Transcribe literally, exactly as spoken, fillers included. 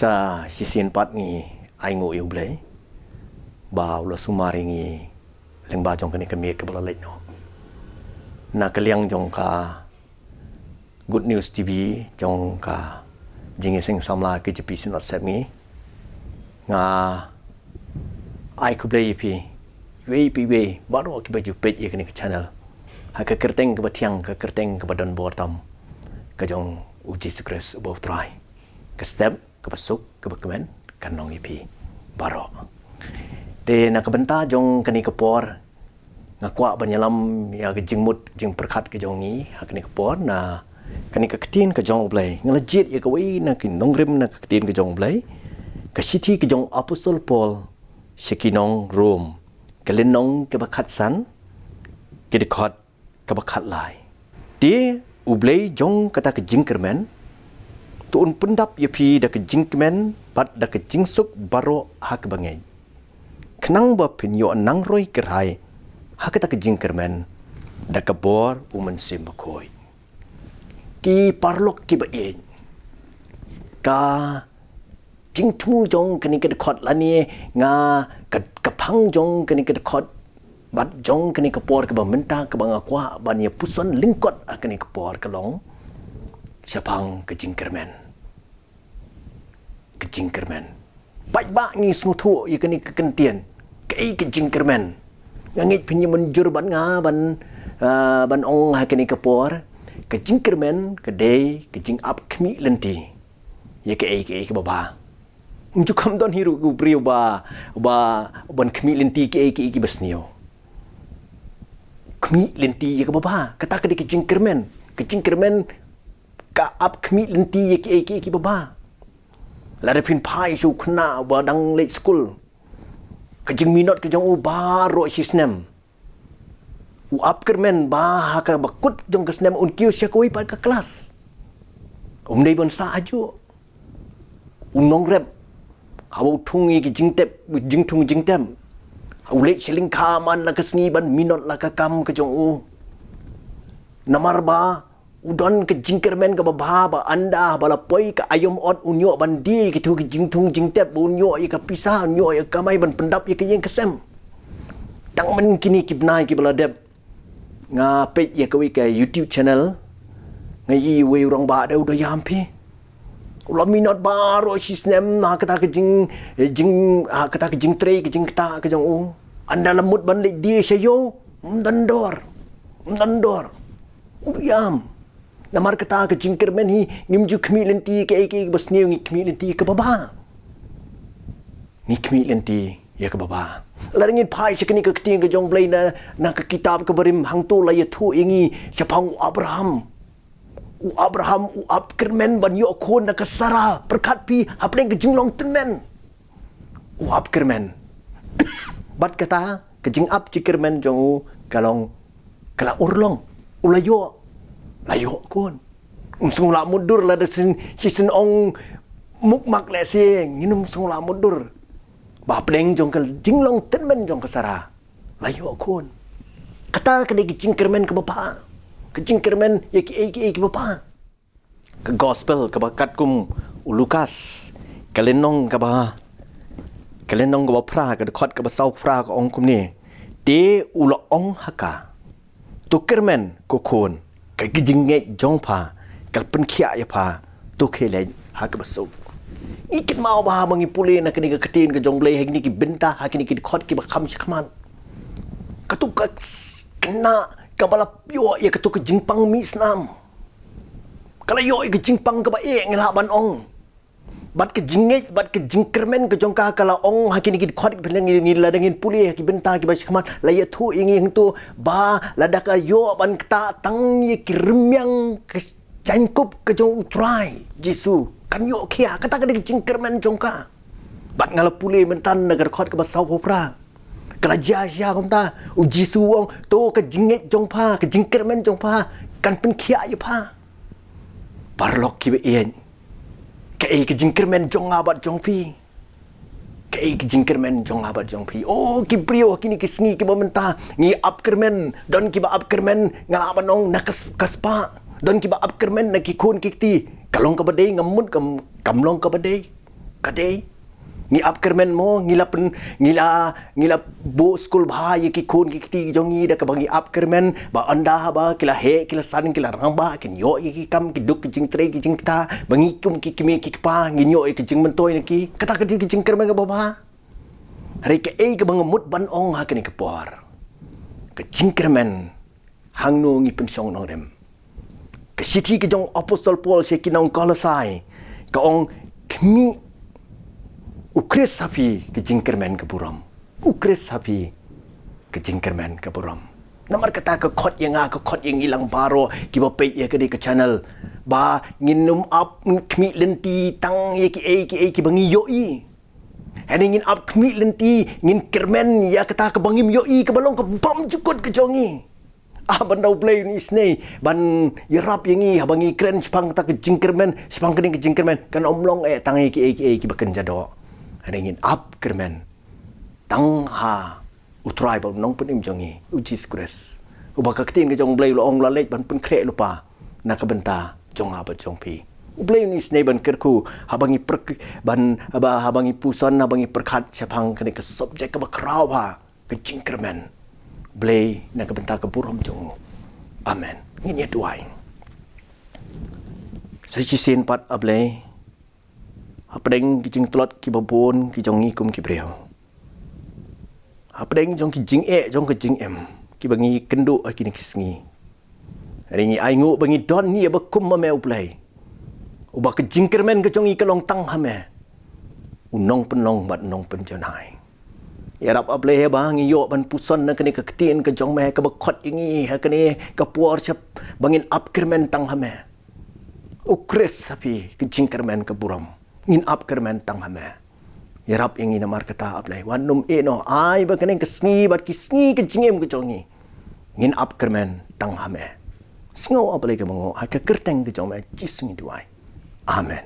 Ta shisien pat ngi ai nguh ïa U Blei ba u la sumar ïa ngi lyngba jong kane ka miet kaba la leit noh. Na ka liang jong ka Good News T V, jong ka Jingïaseng Samla K J P Synod Sepngi, nga ai khublei ïa phi iwei pa iwei baroh kiba ju peit ïa kane ka channel ha ka kyrteng kaba thiang, ka kyrteng kaba don bor tam, ka jong U Jisu Khrist uba U Trai. Ka step kaba suk kaba kmen kan long ïa phi baroh. Te na ka bynta jong kane ka por, nga kwah ban ïalam ïa ka jingmut jingpyrkhat ka jong ngi ha kane ka por na kane ka ktien ka jong U Blei. Nga la jied ïa kawei na ki nongrim na ka ktien ka jong U Blei, ka shithi ka jong Apostol Paul sha ki nong Rom, ka lynnong kaba khatsan, ka dkhot kaba khatlai. Te U Blei jong kata ka jingkyrmen, to un pyndap ïa phi da ka jingkmen bad da ka jingsuk baroh ha kaba ngeit, khnang ba phin ïoh nangroi kyrhai ha kata ka jingkyrmen da ka bor U Mynsiem Bakhuid. Ki paralok kiba ïeit, ka jingthmu jong kane ka dkhot lane nga ka, ka phang jong kane ka dkhot bad jong kane ka por kaba mynta kaba nga kwah ban ïa puson lyngkot ha kane ka por ka long shaphang ka jingkyrmen. Ka jingkyrmen. Paidbah, ngi sngewthuh ïa kane ka kyntien, kaei ka jingkyrmen. Nga ngeit phin ïa mynjur bad nga ban, ah, ban ong ha kane ka por, ka jingkyrmen ka dei ka jingap khmih lynti ïa kaei kaei kaba bha. Ym ju kham don hi ruh u briew ba, ba ban khmih lynti kaei kaei kaba sniew. Khmih lynti ïa kaba bha, kata ka dei ka jingkyrmen. Ka jingkyrmen ka ap khmih lynti ïa kaei kaei kaba bha. Lada phin phai sha u khynnah ba dang leit skul, ka jingminot ka jong u baroh shi snem, u ap kyrmen ba ha kaba kut jong ka snem un kiew sha kawei pat ka klas. Um dei ban sah hajuh. U nongrep, haba u thung ïa ki jingtep, jingthung jingtep, u leit sha lyngkha man la ka sngi ban minot la ka kam ka jong u. Namar ba u don ka jingkyrmen kaba bha ba ynda ba la poi ka aïom ot un ïoh ban die ïa kito ki jingthung jingtep, ba un ïoh ïa ka pisa, un ïoh ïa ka kamai ban pyndap ïa ka ïing ka sem. Tang man kine ki bnai kiba la dep, nga peit ïa kawei ka YouTube channel, nga ïohi uwei u rangbah, da u da ïam phi. U la minot baroh shi snem ha kata ka jing, jing, ha kata ka jingtrei ka jingktah ka jong u. Ynda la mut ban leit die sha ïew, ym don dor. Ym don dor. U da ïam. Namar kata ka jingkyrmen hi, ngim ju khmih lynti kaei kaei kaba sniew, ngi khmih lynti kaba bha. Ngi khmih lynti ïa kaba bha. Lada ngin phai sha kane ka ktien ka jong U Blei na, na ka kitab ka Barim, hangto la ïathuh ïa ngi shaphang u Abraham. U Abraham u ap kyrmen ban ïoh khun na ka Sara, pyrkhat phi, hapdeng ka jinglong tymmen. U ap kyrmen. Bad kata ka jingap jingkyrmen jong u ka long, ka la urlong. U la ïoh, la ïoh khun. Ym sngewlah mutdur lada shisien ong mukmak lehse, ngin ym sngewlah mutdur ba hapdeng jong ka jinglong tymmen jong ka Sara, la ïoh khun. Kata ka dei ka jingkyrmen kaba bha. Ka jingkyrmen ïa kiei kiei kiba bha. Ka gospel kaba katkum u Lukas, ka lynnong kaba, ka lynnong kaba phra, ka dkhot kaba saw phra, ka ong kumne: Te u la ong ha ka, to kyrmen ko khun, ka jingngeit jong pha ka la pynkhiah ïa pha, to khie leit ha kaba suk. Ngi kynmaw ba haba ngi pule na kane ka ktien ka jong U Blei ha kine ki bynta, ha kine ki dkhot kiba kham shakhmat, kato ka khynnah kaba la ïoh ïa kato ka jingpang mih snam, ka la ïoh ïa ka jingpang kaba eh, ngi lah ban ong. Bad ka jingngeit bad ka jingkyrmen ka jong ka, ka la ong ha kine ki dkhot, ngi, ngi, lada ngin pule ha ki bynta kiba shakhmat, la ïathuh ïa ngi hangto ba lada ka ïoh ban ktah tang ïa ki rmiang ka jaiñkup ka jong U Trai Jisu, kan ïoh khiah. Kata ka dei ka jingkyrmen jong ka. Bad nga la pule mynta na ka dkhot kaba saw phew phra, ka la jia shisha kumta, U Jisu u ong, to ka jingngeit jong pha, ka jingkyrmen jong pha kan pynkhiah ïa pha. Paralok kiba ïeit, kaei ka jingkyrmen jong nga bad jong phi? Kaei ka jingkyrmen jong nga bad jong phi? O ki briew, ha kine ki sngi kiba mynta ngi ap kyrmen. Don kiba ap kyrmen, nga lah ban ong, na ka s-, ka spah. Don kiba ap kyrmen na ki khun ki kti. Ka long kaba dei, ngam mut kam, kam long kaba dei. Ka dei, ngi ap kyrmen mo, ngi la pyn, ngi la, ngi la buh skul bha ïa ki khun ki kti jong ngi da kaba ngi ap kyrmen, ba ynda haba ki la heh, ki la san, ki la rangbah, kin ïoh ïa ki kam, ki duk ki jingtrei ki jingkta, ba ngi kum ki kmie ki kpa ngin ïoh ïa ki jingmyntoi na ki. Kata ka dei ka jingkyrmen kaba bha. Hynrei kaei kaba nga mut ban ong ha kane ka por, ka jingkyrmen hangno ngi pynshong nongrim. Ka shithi ka jong Apostol Paul sha ki nong Kolosai, ka ong, khmih, u Khrist ha phi ka jingkyrmen ka burom. U Khrist ha phi ka jingkyrmen ka burom. Namar kata ka khot ïa nga, ka khot ïa ngi lang baroh kiba peit ïa kane ka channel, ba ngin ym ap khmih lynti tang ïa kiei kiei kiba ngi ïohi. Hangne ngin ap khmih lynti, ngin kyrmen ïa kata kaba ngim ïohi, kaba long ka bymjukut ka jong ngi. Ah, ban da U Blei un isynei ban ïarap ïa ngi haba ngi kren shaphang kata ka jingkyrmen, shaphang kane ka jingkyrmen, kan ym long eh tang ïa kiei kiei kiba kynja doh. Hangne ngin ap kyrmen tang ha U Trai bad U Nongpynim jong ngi, U Jisu Khrist, uba ka ktien ka jong U Blei u la ong, u la leit ban pynkhreh lypa na ka bynta jong nga bad jong phi. U Blei un isynei ban kyrkhu haba ngi pyrk-, ban, haba, haba ngi puson, haba ngi pyrkhat shaphang kane ka subject kaba khraw bha, ka jingkyrmen. Blei na ka bynta ka burom jong u. Amen. Ngin ïa duwai. Sa shisien pat, A Blei, hapdeng ki jingtlot kiba bun ki jong ngi kum ki briew, hapdeng jong ki jingeh jong ka jingim kiba ngi kynduh ha kine ki sngi, hynrei ngi ainguh ba ngi don ïa uba kum ma me, U Blei, uba ka jingkyrmen ka jong ngi ka long tang ha me, U Nongpynlong bad U Nongpynjanai. Ïarap, A Blei, haba ngi ïoh ban puson na kane ka ktien ka jong me kaba khot ïa ngi ha kane ka por, shap, ba ngin ap kyrmen tang ha me. U Khrist ha phi ka jingkyrmen ka burom. Ngin ap kyrmen tang ha me. Ïarap ïa ngi namar kata, A Blei. Wat nym ïeh noh, ai ba kane ka sngi bad ki sngi ka jingim ka jong ngi, ngin ap kyrmen tang ha me. Sngew, A Blei, ka bynñiah ha ka kyrteng ka jong me Jisu ngi duwai. Amen.